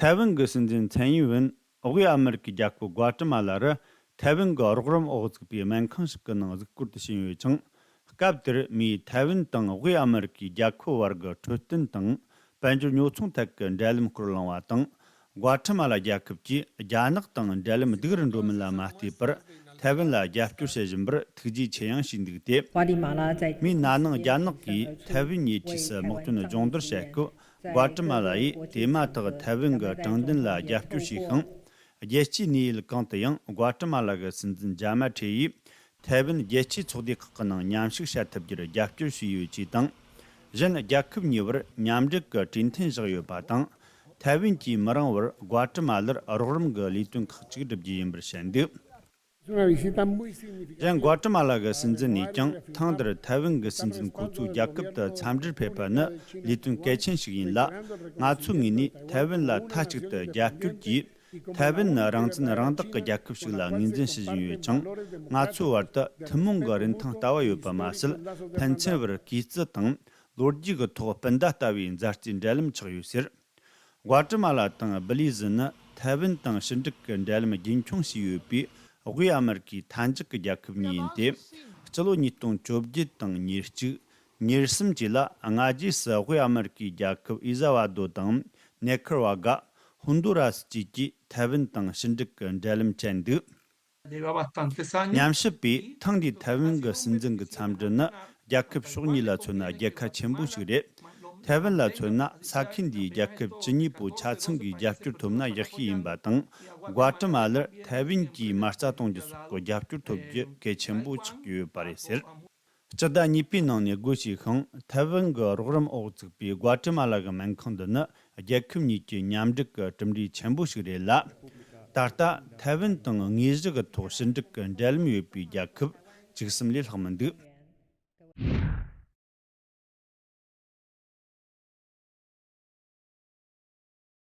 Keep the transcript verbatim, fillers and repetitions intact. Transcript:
ཐའེ་ཝན་གྱི་སྲིད་འཛིན་ཚན་ཡིན་ཝུན་དབུས་ཨ་མི་རི་ཀའི་རྒྱལ་ཁབ་ཀུ་ཨ་ཏི་མ་ལ་རུ་ཐའེ་ཝན་གྱི་རོགས་རམ་འོག་བཙུགས་པའི་སྨན་ཁང་ཞིག་གི་ནང་གཟིགས་སྐོར་དུ་ཕྱིན་ཡོད་ཅིང་། སྐབས་དེར་མིས་ཐའེ་ཝན་དང་དབུས་ཨ་མི་རི་ཀའི་རྒྱལ་ཁབ་བར་གྱི་འཕྲོད་བསྟེན་དང་། དཔལ་འབྱོར་ཉོ་ཚོང་ཐད་ཀྱི་འབྲེལ་ལམ་སྐོར་གླེང་བ་དང་། ཀུ་ཨ་ཏི་མ་ལ་རྒྱལ་ཁབ་ཀྱིས་རྒྱ་ནག་དང་འབྲེལ་ལམ་སྡུག་རུ་འགྲོ་མིན་ལ་མ་ལྟོས་པར། ཐའེ་ཝན་ལ་རྒྱབ་སྐྱོར་བྱེད་བཞིན་པར་ཐུགས་རྗེ་ཆེ་ཡང་ཞུས་འདུག་སྟེ། མིས་ན་ནིང་རྒྱ་ནག་གིས་ཐའེ་ཝན་ཉེ་འཁྲིས་སུ་དམག་དོན་སྦྱོང་བརྡར་བྱེད་སྐབས། ཀུ་ཨ་ཏི་མ་ལ་ཡིས་དེ་མ་ཐག་ཐའེ་ཝན་གྱི་དྲང་བདེན་ལ་རྒྱབ་སྐྱོར་བྱས་ཤིང་། རྒྱལ་སྤྱིའི་གནས་ཡུལ་གང་དུ་ཡང་ཀུ་ཨ་ཏི་མ་ལ་གི་སྲིད་འཛིན་ཇཱ་མ་ཁྲེ་ཡིས་ཐའེ་ཝན་རྒྱལ་སྤྱིའི་ཚོགས་སྡེ་ཁག་གི་ནང་མཉམ་ཞུགས་བྱ་ཐུབ་རྒྱུར་རྒྱབ་སྐྱོར་བྱས་ཡོད་ཅེས་དང་། གཞན་རྒྱལ་ཁབ་གཉིས་བར་མཉམ་འབྲེལ་གྱི་གྲོས་མཐུན་བཞག་ཡོད་པ་དང་། ཐའེ་ཝན་གྱིས་མི་རིང་བར་ཀུ་ཨ་ཏི་མ་ལར་རོགས་རམ་གྱི་ལས་དོན་ཁག་ཅིག་སྒྲུབ་རྒྱུ་ཡིན་པར་བཤད་འདུག་གཞན་ཀུ་ཨ་ཏི་མ་ལ་གི་སྲིད་འཛིན་ནས་ཀྱང་ཐེངས་འདིར་ཐའེ་ཝན་གྱི་སྲིད་འཛིན་ཁོ་ཚོའི་རྒྱལ་ཁབ་ཏུ་འཚམས་འདྲིར་ཕེབས་པ་ནི་ལས་དོན་གལ་ཆེན་ཞིག་ཡིན་ལ། ང་ཚོའི་ངོས་ནས་ཐའེ་ཝན་ལ་མཐའ་གཅིག་ཏུ་རྒྱབ་སྐྱོར་གྱིས། ཐའེ་ཝན་ནི་རང་བཙན་རང་བདག་གི་རྒྱལ་ཁབ་ཞིག་ལ་ངོས་འཛིན་བྱེད་བཞིན་ཡོད་ཅིང་། ང་ཚོའི་བར་དུ་ཐུན་མོང་གི་རིན་ཐང་ལྟ་བ་ཡོད་པ་མ་ཟད། ཕན་ཚུན་བར་གུས་བརྩི་དང་ལོ་རྒྱུས་ཀྱི་ཐོག་སྤུན་ཟླ་ལྟ་བུའི་མཛའ་བརྩེའི་འབྲེལ་ལམ་ཆགས་ཡོད་ཟེར། ཀུ་ཨ་ཏི་མ་ལ་དང་བིལ་ལི་ཟི་ནི་ཐའེ་ཝན་དང་ཕྱི་འབྲེལ་གྱི་འབྲེལ་ལམ་རྒྱུན་འཁྱོངས་བྱས་ཡོད་པའི་དབུས་ཨ་མི་རི་ཀའི་མཐའ་འཇུག་གི་རྒྱལ་ཁབ་གཉིས་ཡིན་ཏེ། སྤྱི་ལོ་ཉིས་སྟོང་བཅོ་བརྒྱད་དང་ཉེར་གཅིག་ཉེར་གསུམ་བཅས་ལ་སྔ་རྗེས་སུ་དབུས་ཨ་མི་རི་ཀའི་རྒྱལ་ཁབ་ཨེལ་ས་ཝ་དོ་དང་ནེ་ཁར་ཝ་ག་ཧོན་དུ་ར་སི་བཅས་ཀྱིས་ཐའེ་ཝན་དང་ཕྱི་འབྲེལ་གྱི་འབྲེལ་ལམ་བཅད་འདུག་ཉམས་ཞིབ་པས་ཐེངས་འདིའི་ཐའེ་ཝན་གྱི་སྲིད་འཛིན་གྱི་འཚམས་འདྲི་ནི་རྒྱལ་ཁབ་ཕྱོགས་གཉིས་ལ་མཚོན་ན་རྒྱལ་ཁ་ཆེན་པོ་ཞིག་རེད། ཐའེ་ཝན་ལ་མཚོན་ན་ས་ཁུལ་འདིའི་རྒྱལ་ཁབ་བཅུ་གཉིས་པོ་ཆ་ཚང་གིས་རྒྱབ་སྐྱོར་ཐོབ་ན་ཡག་ཤོས་ཡིན་པ་དང་། ཀུ་ཨ་ཏི་མ་ལར་ཐའེ་ཝན་གྱིས་མ་རྩ་གཏོང་རྒྱུ་སོགས་ཀྱི་རྒྱབ་སྐྱོར་ཐོབ་རྒྱུ་གལ་ཆེན་པོ་ཆགས་ཀྱི་ཡོད་པ་རེད་ཟེར། སྤྱི་ཟླ་གཉིས་པའི་ནང་ནས་སྒོ་ཕྱེས་ཤིང་ཐའེ་ཝན་གྱི་རོགས་རམ་འོག་བཙུགས་པའི་ཀུ་ཨ་ཏི་མ་ལ་གི་སྨན་ཁང་འདི་ནི་རྒྱལ་ཁབ་གཉིས་ཀྱི་མཉམ་འབྲེལ་གྱི་གྲུབ་འབྲས་ཆེན་པོ་ཞིག་རེད་ལ། ད་ལྟ་ཐའེ་ཝན་དང་དངོས་གཞི་གི་ཐོག་ཕྱི་འབྲེལ་གྱི་འབྲེལ་ལམ་ཡོད་པའི་རྒྱལ་ཁབ་བཅུ་གསུམ་ལས་ལྷག་མི་འདུག